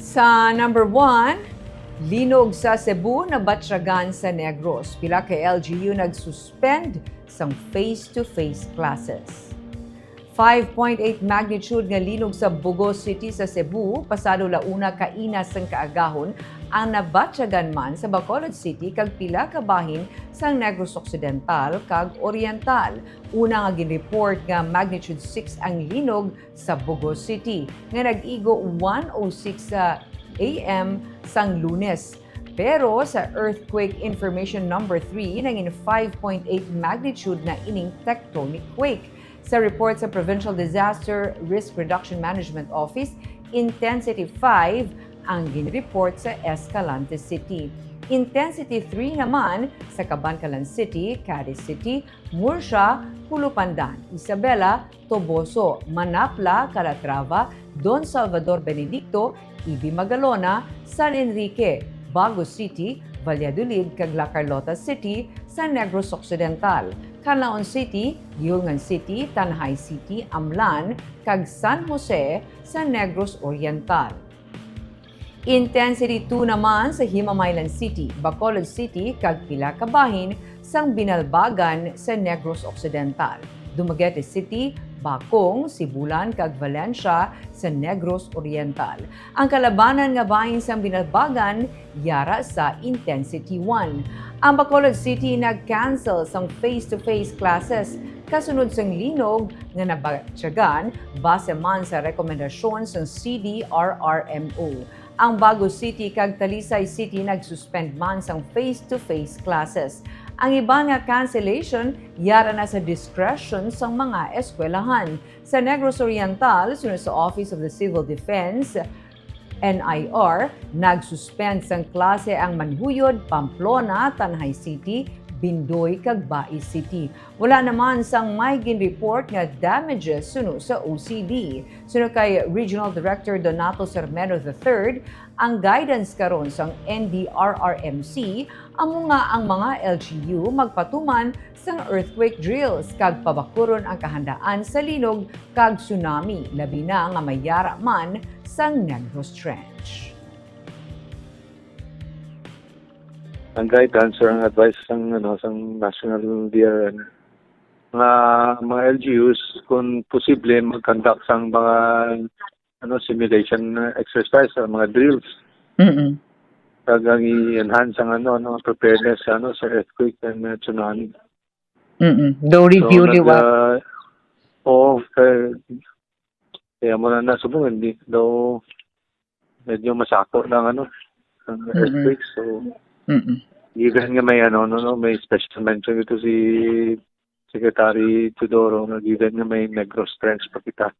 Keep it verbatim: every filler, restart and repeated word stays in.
Sa number one, linog sa Cebu nabatyagan sa Negros. Pila ka L G U nag-suspend sang face-to-face classes. Five point eight magnitude nga linog sa Bogo City sa Cebu, pasado la una kaina sang kaagahon, ang nabatyagan man sa Bacolod City kag pila ka bahin sang Negros Occidental kag Oriental. Una nga ginreport nga magnitude six ang linog sa Bogo City nga nag-igo one oh six sa A M sang Lunes. Pero sa earthquake information number three, nangin five point eight magnitude na ining tectonic quake. Sa report sa Provincial Disaster Risk Reduction Management Office, intensity five ang ginreport sa Escalante City. Intensity three naman sa Kabankalan City, Cadiz City, Murcia, Culupandan, Isabela, Toboso, Manapla, Calatrava, Don Salvador Benedicto, Ibi Magalona, San Enrique, Bago City, Valladolid, kag La Carlota City sa Negros Occidental, Canlaon City, Guihulngan City, Tanjay City, Amlan, kag San Jose sa Negros Oriental. Intensity two naman sa Himamaylan City, Bacolod City, kag pila ka bahin sang Binalbagan sa Negros Occidental, Dumaguete City, Bacong, Sibulan, kag Valencia sa Negros Oriental. Ang kalabanan nga bahin sang Binalbagan yara sa intensity one. Ang Bacolod City nag-cancel sang face-to-face classes kasunod sang linog nga nabatyagan base man sa rekomendasyon sang C D R R M O. Ang Bago City kag Talisay City nag-suspend man sang face-to-face classes. Ang iban nga cancellation yara na sa discretion sang mga eskwelahan. Sa Negros Oriental, suno sa Office of the Civil Defense, N I R, nag-suspend sang klase ang Manjuyod, Pamplona, Tanjay City, Bindoy, kag Bais City. Wala naman sang may gin-report nga damages suno sa O C D. Suno kay Regional Director Donato Sermeno the third, ang guidance karon sang N D R R M C amo nga ang mga L G U magpatuman sang earthquake drills kag pabakuron ang kahandaan sa linog kag tsunami, labi na nga may yara man sang Negros Trench. Ang guidance or ang advice sang, ano, sang National D R M nga mga L G Us, kung posible, mag-conduct sang mga, ano, simulation exercise, sa mga drills. Mm-mm. Kag ang i-enhance ang, ano, ano, preparedness, ano, sa earthquake and, uh, tsunami. Mm-mm. Daw review So, liwat. nag-, uh, oo, kaya, kaya mo na nasubong, hindi daw medyo masako ng, ano, ng Mm-mm. earthquake. So, Mm-mm. given nga may, ano, no, no, may special mention ito si Secretary Teodoro, nga given nga may Negros Trench pa kita.